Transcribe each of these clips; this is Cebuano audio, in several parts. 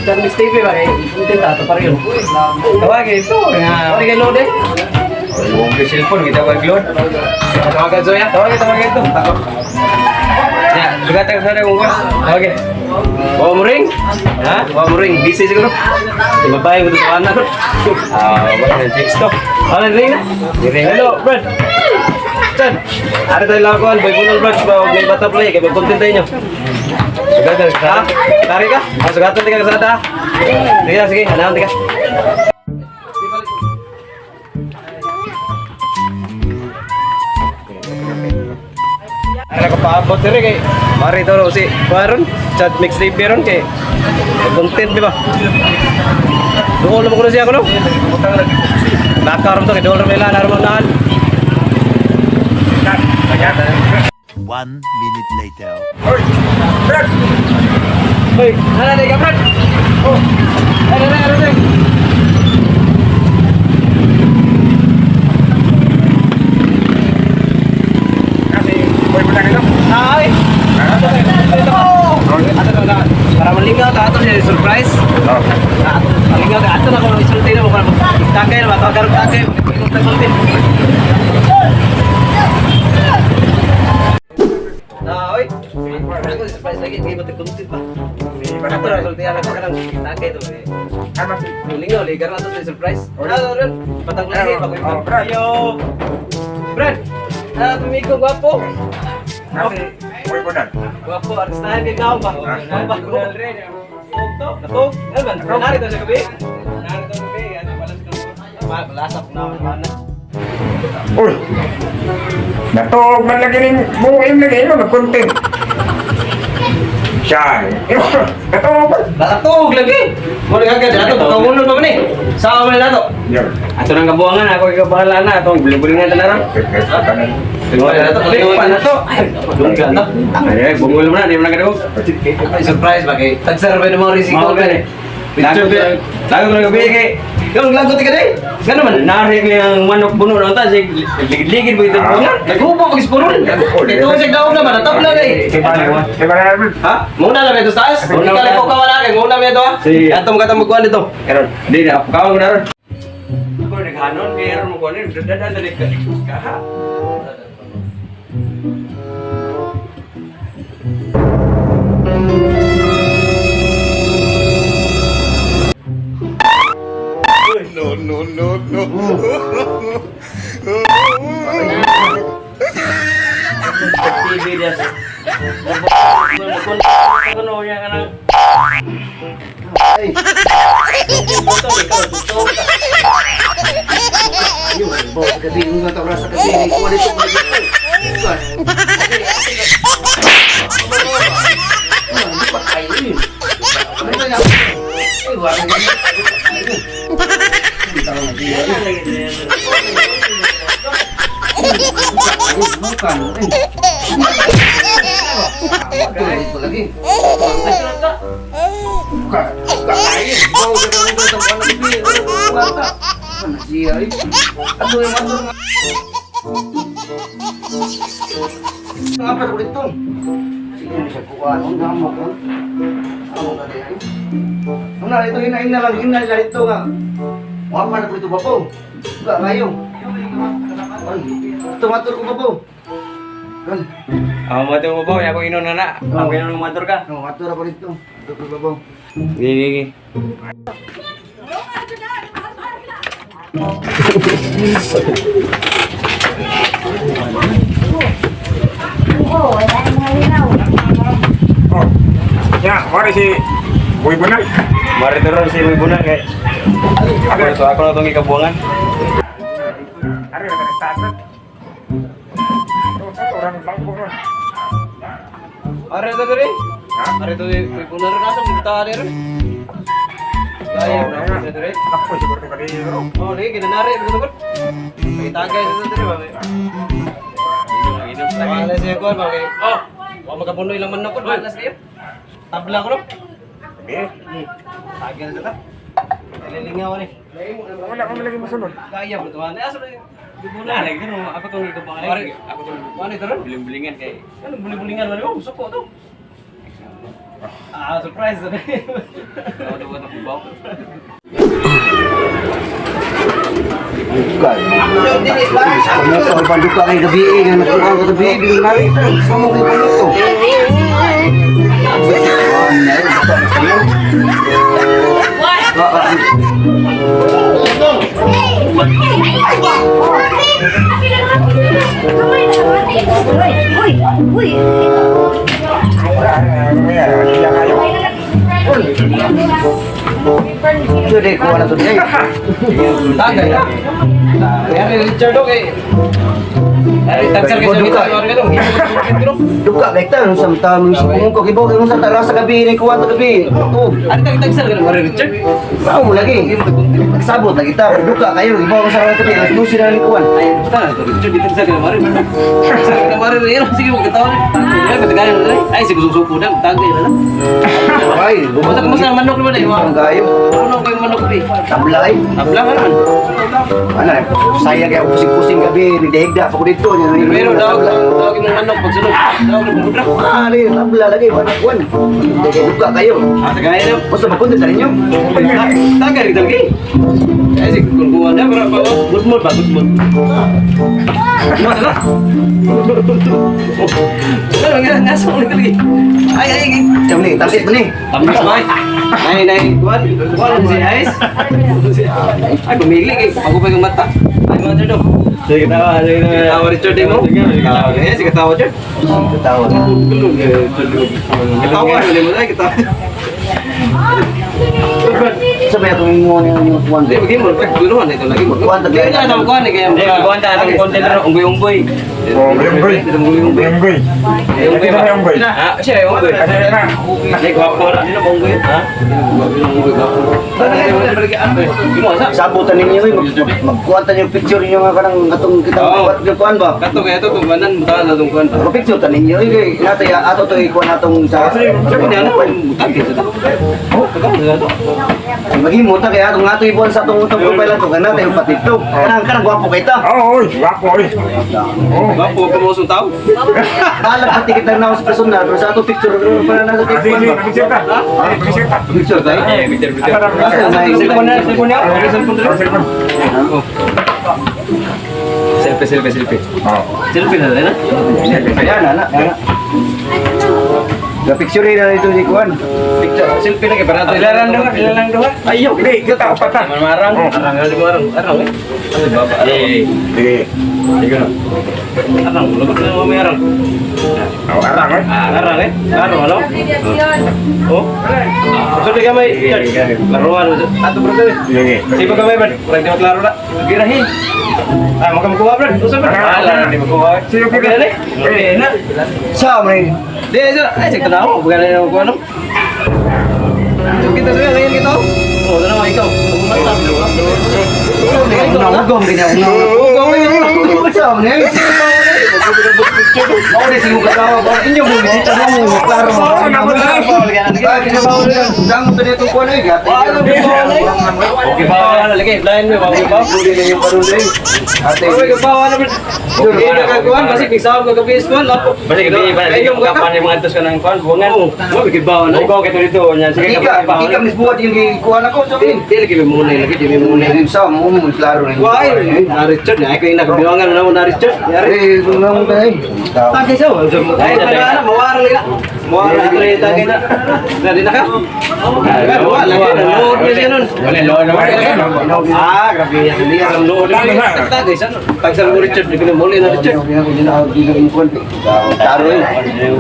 Chan Mix TV ba kay content ato pa rin. Tawagin ito. Nga. Pare kay load eh. Huwag ko cellphone, kita ko load. Tawagan Zoya. Tawagin, tawagin ito. Ya, sugatan ko sana kung kwan. Tawagin. Wa mo ring. Ha? Wa mo ring busy siguro. Ibabae ko to sa anak. Ah, wala na text to. Ano ring na? Hello, Brad. Chan. Ari tayo lang kuan, boy bunol Brad, ba og may butterfly kay mag-content tayo nyo. Sugatan, Ha? Tari ka? Ah, sugatan tika sa ta. Sige, sige, hanapon tika. Ara ko paabot diri kay mari to si Baron, Chat Mix TV ron kay content di ba? Duol mo ko na siya ko no. Nakarom to kay duol ra ila naron naan. One minute later. Hoy, ana ka Brad. Oh. Ana na ana na. Kasi, boy mo na kayo. Ay. Ato na para malingaw ta ato siya surprise. Oh. Ato malingaw ta ato na ko isulti na mo para tagay na ba karon tagay ta sulti. Na oy. Ako surprise lagi di mo te content pa. Ato na sulti ana ko kanang tagay to. Eh. Ano si... Malingaw lagi karon ato sa surprise. Ah, ron. Patang lahi pa ko. Oh, Brad. Yo. Brad. Ah, tumigo gwapo. Kasi, boy mo na. Gwapo, artistahan kay Gao ba? Gwapo. Natog. Ano man? Narito sa gabi? Narito sa gabi. Ano, wala sa gabi. Malasap na ako naman. Uy! Natog man lagi ning buhay lagi mo nagkontent. Siya. Natog man. Natog lagi. Mo nagagad ato pagkawunon pa man eh. Sa man nato. Yo. Ato nang kabuangan, ako ikabahala na. Atong buling-bulingan na lang. Mo nato Bulingan na to. Ay, dungga na. Ay, bungol mo na, di mo na kadugog. Ay, surprise ba kay tag-serve ng mga risiko Mao gani. Lagot lagot na gabi kay Yung lagot ka day. Gano man. Nari nga ang manok puno na ta sig ligid-ligid mo ito buangan. Naghubo pag isporon. Ito sa daog naman natabla day. Di ba na? Ha? Muna lang ito sa taas. Muna Ikaw lang. lang ko kawala kay muna ito ha. Sige. Ato mo katong magkuhan dito. Karon, di na kawag na ron. Ako naghanon kay ron mo kunin, dadan dali ka. Kaha. No, no, no, no. TV das. Kuno niya kanang. Ay. Ayun, bo, sa gabi, yung nga tabra sa gabi, kuha dito, kuha dito. Hindi pa kayo yun. Ano ba yan? Ay, wala na yan. Ay, bukan. Ay, ito lagi. Buka, buka kayo. Bawo, gagawin ko itong kuha ng gabi. Ano siya, ay? Ano yung ano? Nga pa ulit to. Sige na siya kuha. Ang damo ko. Amo ka rin. Ang narito, hinahin na lang, hinahin na ito nga. Wala na ko ito babaw. Buka kayo. Tumatur ko babaw. Kan. Ah, mo to mo ako inon na na. Ako inon mo matur ka. Oh, atur ako dito. Atur ko babaw. Gi gi gi. Oo, wala nang mga linaw. Oh. Ya, mari si boy mo na. Mari to ron si Boy Bunal kay. Ako so ako na tong ikabuangan. Ari na nagtasan. Oh, sa orang bangko ron. Are ito diri. Ha? Are ito may punar na sa mga tao rin. Kaya na ko diri. Ako siguro ka diri ro. Oh, lagi kinanari betul betul. Lagi tagay sa diri ba. Inom lagi. Wala siya ko ba kay. Oh, wa makapuno ilang manok ko, malas kayo. Tabla ko no. Eh, Tagay na sa ta. Lilingaw ni. wala ko lagi masunod. Kaya mo to ana. Asa ba? Wala lagi to ako tong ikabuangan. Mari. Ako tong Ano ito ron? buling-bulingan kay. Ano buli-bulingan man mo? Suko to. Ah, surprise. Ano panduka kay gabi eh, nga nakuha ko gabi, di mo nakita. Sa mo kay panuto. Uy! Uy! Pwede kuha na to niya. Tagay na. Kaya Richard okay. Ay, tagsar kayo sa Duka. Duka kay ta sa tamang sa ko kibo kay sa tara sa gabi ni kuha to gabi. To. Ano tag tagsar ka ng Richard? Mao mo lagi. Nagsabot lagi ta. Duka kayo ibo ko sa gabi alas 12 na ni kuha. Ay, basta na Richard, di tagsar ka ng Marin. Tagsar ka ng Marin, sige mo katawa rin. Tagay, katagayan na rin. Ay, sige susuko na, tagay na lang. Ay, Kumusta, kumusta ang manok naman eh? Ang gayo. Ano kayo manok eh? Tabla ay. Tabla ka naman. Ano, sayang kaya pusing-pusing gabi, nagdahigda pa ko dito. Pero dawag, dawag yung manok pagsunod. Dawag yung pagudra. Ah, di, tabla lagi, wala kuwan. Hindi kayo duka kayo. Ah, tagay na. Basta magkunti ta ninyo. Tagay rin talaga eh. Ay, sige, kung kuha na, para pa, good mood ba, good mood. Masa na? Ano nga, nasa ulit talaga eh. Ay, ay, ay. Jam ni, tampis ba ni? Tamis ba? Nay, nay, kuwan. Kuwan, si Ice. Ay, pumili eh. Ako pa yung mata. Ay, mga Richard. Sige tawa, sige tawa. Tawa Richard eh mo. Eh, sige tawa Richard. Katawa. Katawa, ano mo ay, katawa. Sa ba itong mo ni yung kuwan? Hindi, bagay mo, pagtulungan ito lagi mo. Kuwan, tagay. Kaya nga, alam ko, ano, kaya Hindi, kuwan ta atong content ro, unggoy-unggoy. Oh, unggoy. Unggoy-unggoy. Unggoy. Unggoy ba? Unggoy. Ha, siya unggoy. Hindi gwapo ra. Hindi na ba unggoy? Ha? Unggoy, gwapo. Gimo sa? Sabutan ninyo eh, magkuwan ta yung picture ninyo nga kanang atong kita Oo. kuwan yung kuwan ba? Kato kaya to, kung banan, mutahan na itong kuwan. Mag-picture ta ninyo eh, kay natay ato to ikuan atong sa Sabi niya, ano, mutang sa to. Oh, tagal na to. Maghimo ta kay atong ato ibuan sa atong utong profile ato kanang tayo patito. Kanang kanang gwapo kay ta. Oh, oy, gwapo oy. Oh. Gwapo, pamusong tao. Balag pati kita na sa personal pero sa atong picture para na sa Ah, sige, kuwan sige, ba? picture ta. Ah, picture ta. Picture tayo. Eh, bitter bitter. Asa ra, Asa na Cellphone na, cellphone na. Cellphone Oh, cellphone. Oh. Selfie, selfie, selfie. Oh. Selfie na rin, ha? Ayan, ana. Ana. Ga picture na ito si kuwan. Picture, selfie na kay para Ilalang duha, ilalang duha. Ayaw. Hindi, kita upat ta. Marang. Oh. Arang, arang, arang, arang, eh. Ano ba, arang? Eh, Sige. sige na. Arang, lagot na mamaya arang. Oh, arang oy. Ah, arang, eh. Arang, ano? Oh. Sudah gamay. Laruan. Ato bro. Sige. Sige gamay bro. Kurang di maklaro na. Girahi. Ah, maka makuha bro. Usa bro. Ah, wala, di makuha. Sige, Okay na ni. Okay na. Sa man Di ay ay sige tanaw. Bukan na ko ano. Kita sudah ngayon kita. Oh, tanaw ikaw. Mantap. Ugom gini ugom. Sa man eh. Ako di sigo katawa ba inyo mo bisita mo klaro mo. Ah, kinabaw na. Damo to dito kuwan eh. Okay ba? Ano lagi? Blind mo ba? Ba? Budi na yung parulay. Ate. Okay ba wala bro. Okay na kakuan kasi kisawag ka gabi eskwela lapo. Basta gabi pa Ay, yung kapan yung mga antos ka ng kuan, buwangan. Oo, mo bigay na. Ugaw kay dito nya sige Ika, ka pa. ika misbuhat yung gikuan ako sa Di di lagi may muna lagi di may muna. Sa mo mo klaro na. Why? Na Richard, ay ko nakabiwangan na mo na Richard. Yari. Eh, kung nga mo tayo. Tagay sa. Ay, na mawarang nila. Mawarang na rin tagay na. Na di na ka? Wala lagi na load na siya nun. Wala load na. Ah, grabe yan. Hindi ang load. Tagay sa nun. Pag sa mo Richard, di ko na muli na Richard. Klaro eh.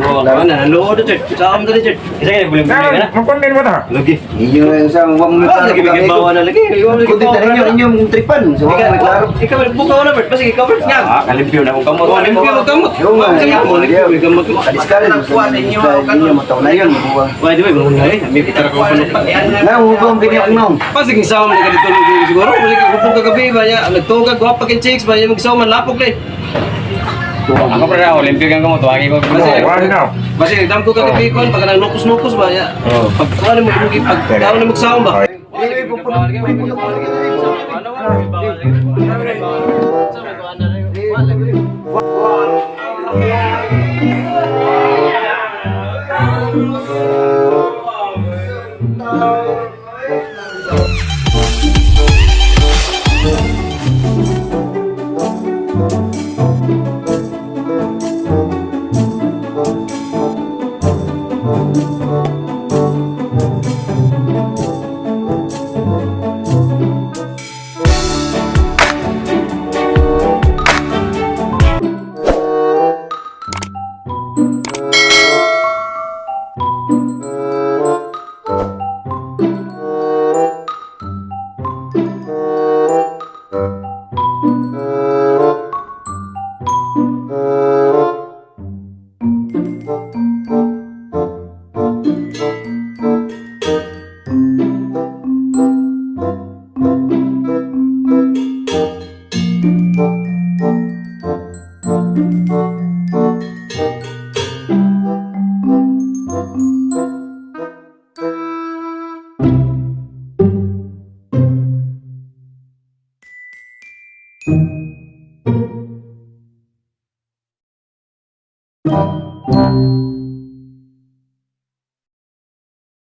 Wala na load Richard. Sa am Richard. Isa kay buling-buling ka na. Magkontent mo ta. Lagi. Inyo yung sa wang mo Ah, lagi bigay bawa na lagi. Kundi ta ninyo inyong tripan. So wang mo klaro. Ikaw buka na Bert. Basta ikaw Bert nga. Ah, kalimpyo na akong kamot. Oh, limpyo mo kamot. Yung nga. Sige mo limpyo mo kamot. Kadiskare mo sa inyo mataw na yun. Mabuha. Wah, di ba mo na eh. May pitara ko pa. Nga mo gini akong naong. Pasig ang sama na ganito siguro. Kasi kupong kagabi ba niya, nagtugag, gwapa kay chicks ba niya, magsawa man lapok na eh. Ako pre ako limpyo kang kamot, wagi ko. Kasi, Wala na. kasi nagdam ko kagabi ko, pag nang nukos-nukos ba niya, pag kuha na mo, pag tao na magsawa ba.